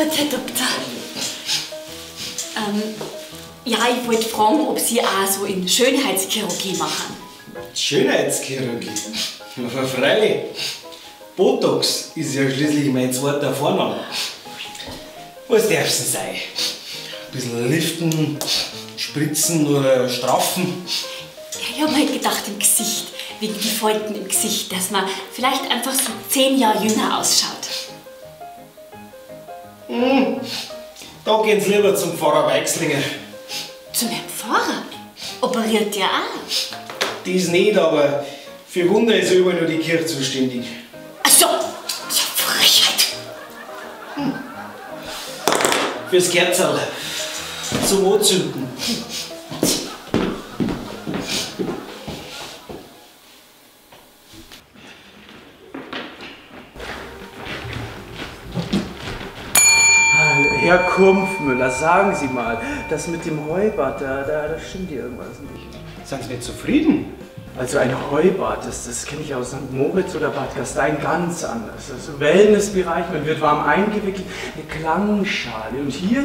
Gott, Herr Doktor. Ja, ich wollte fragen, ob Sie auch so in Schönheitschirurgie machen. Schönheitschirurgie? Na, freilich. Botox ist ja schließlich mein zweiter Vorname. Was darf's denn sein? Ein bisschen liften, spritzen oder straffen? Ja, ich hab mir halt gedacht, im Gesicht, wegen die Falten im Gesicht, dass man vielleicht einfach so 10 Jahre jünger ausschaut. Da gehen's lieber zum Pfarrer Weichslinger. Zum Herrn Pfarrer? Operiert der auch? Das nicht, aber für Wunder ist überall nur die Kirche zuständig. Ach so, das ist ja Frechheit. Fürs Kerzerl. Zum Anzünden. Herr Kumpfmüller, sagen Sie mal, das mit dem Heubad, da stimmt hier irgendwas nicht. Sind Sie nicht zufrieden? Also ein Heubad, das kenne ich aus St. Moritz oder Bad Gastein ganz anders. Also Wellnessbereich, man wird warm eingewickelt, eine Klangschale. Und hier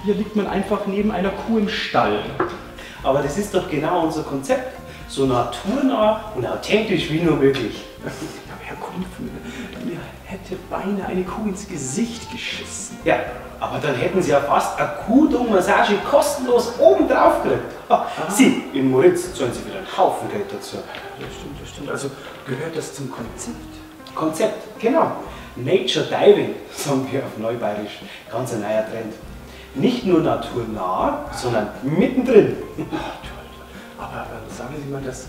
liegt man einfach neben einer Kuh im Stall. Aber das ist doch genau unser Konzept. So naturnah und authentisch wie nur möglich. Aber Herr Kumpfmüller, mir hätte beinahe eine Kuh ins Gesicht geschissen. Ja, aber dann hätten Sie ja fast eine Kuhdung-Massage kostenlos obendrauf gekriegt. Ah. Sie, in Moritz zahlen Sie wieder einen Haufen Geld dazu. Das stimmt, das stimmt. Also gehört das zum Konzept? Konzept, genau. Nature Diving, sagen wir auf Neubayerisch. Ganz ein neuer Trend. Nicht nur naturnah, sondern mittendrin. Oh, toll, toll. Aber sagen Sie mal, das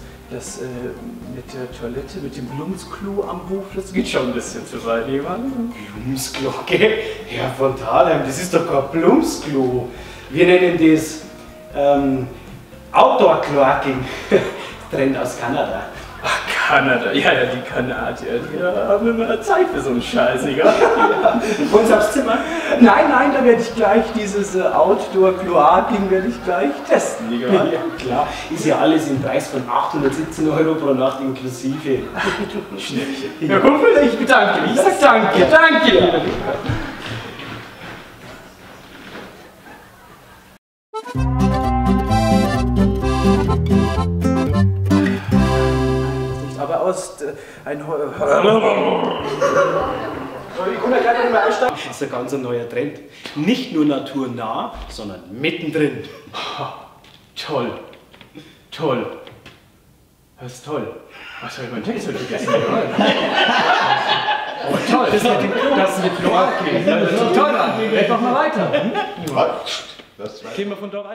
mit der Toilette, mit dem Blumsklo am Hof, das geht schon ein bisschen zu weit, nicht wahr? Blumsklo, gell? Herr von Thalheim, das ist doch kein Blumsklo. Wir nennen das Outdoor-Cloaking. Trend aus Kanada. Ach, Kanada, ja, ja, die Kanadier, die haben immer Zeit für so einen Scheiß, egal. Ja. Wollen Sie aufs Zimmer? Nein, nein, da werde ich gleich dieses Outdoor-Cloaking werde ich gleich testen, egal. Ja, klar, ist ja alles im Preis von 817 € pro Nacht inklusive. Schnäppchen. Ja, Kumpel, ich bedanke mich, ich sag danke, danke. Ja. Aber aus ein Das ist ein ganz neuer Trend. Nicht nur naturnah, sondern mittendrin. Toll. Toll. Das ist toll. Was habe ich meinen Text heute vergessen? Oh, toll. Das mit Cloaking. Das ist toll an. Einfach mal weiter. Gehen wir von da weiter.